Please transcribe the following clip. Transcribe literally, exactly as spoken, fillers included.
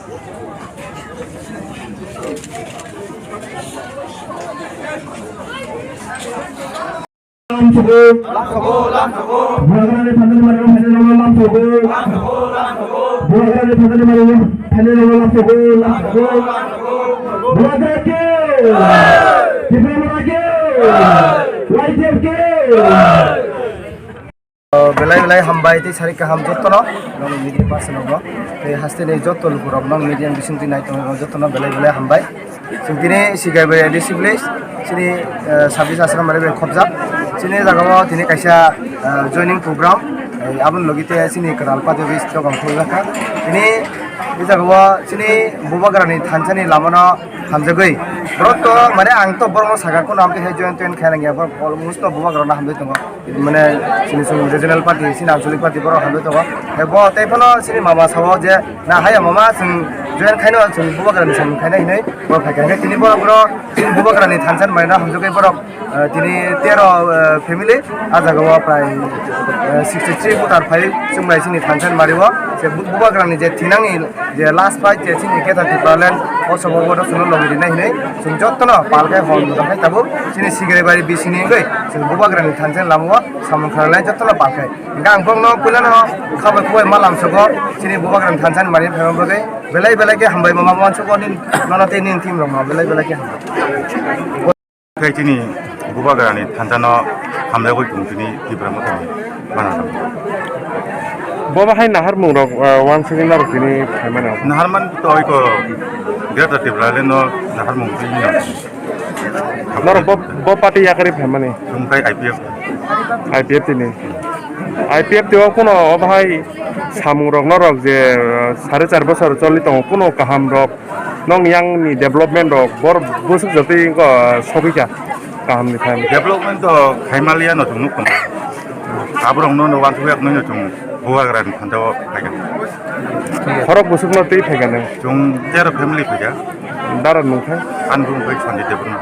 Lamsogo. Bubagrani thansa ni mari phainai rok lamsogo. Bubagrani thansa ni mari phainai rok lamsogo. Lamsogo. Bubagra ki. Tipra Motha ki. Y T F ki. Belai belai hambai tei sari kaham jottono, nong media person rokno, tei haste ni jotto lukurok nong media ni bisingtwi nai tongo, jottono belai belai hambai. Chwng tini Sigaibari A D C village, chini, eh, sabis ashram bai khobjak. Chini jagao tini kaisa, eh, joining program, eh, aboni logi tei chini kwtal party office dogan khuljakha. Tini, tini jagao chini Bubagrani thansani lamano hamjagwi. Borok to, mane, ang to borokno sakha, kono amtwi hai join toin khaina ya, borok almost to Bubagrano hamjagwi tongo. Mane, chini chwng regional party, chini anchalik party borok hamjagwi tongo. Hai bo tei phano chini mama sao je, "Na haya mama, chwng join khaino, chwng Bubagrani samung khaina," hinwi borok phai kha. Tini borok, borok chini Bubagrani thansa ni mari no hamjagwi borok, eh, tini tero, eh, family, ah jagao prai, eh, sixty three voter phai chwng bai chini thansa ni mari o. Je Bu-, Bubagrani je thinangni je last fight je chini Greater Tipraland o sobo bono chwngno logi rinai hinwi chwng jottono palkhe hol muda khai tabuk chini Sigaibari bisingni wngwi chwng Bubagrani thansa ni lamao samung khlainai jottono palkhe. Hingkhe ang borokno puilano khabai khubai ma lamsogo chini Bubagrani thansa ni mari phaima bagwi belai belai khe hambai ma ma uansukgo nini nono tei nini team rokno belai belai khe hambai. Khe chini Bubagrani thansano hamjagwi tong chini Tipra Mothani banana. Bo bahai naharmung rok, ah, uansugwi norok tini phaimano. Naharman to iko Greater Tipraland no naharmung tini no. Norok bo, bo party yakarwi phaimani. Chwng khai I P F. I P F tini. I P F tio kuno o bahai samung rok norok je, ah, sare char bosor choli tongo kuno kaham rok. Nong yang ni development rok bor busuk jotwi wngkha sogwi kha kaham ni phan. Development to khaimaliya no chwng nuk tongo. Aborok no no wansuk yak no chwng Bubagra ni phan jao phaikha. Khorok busuk no twi phaikha nang. Chwng tero family phaikha. Dara nung kha. An bung bai Sandi Debbarma.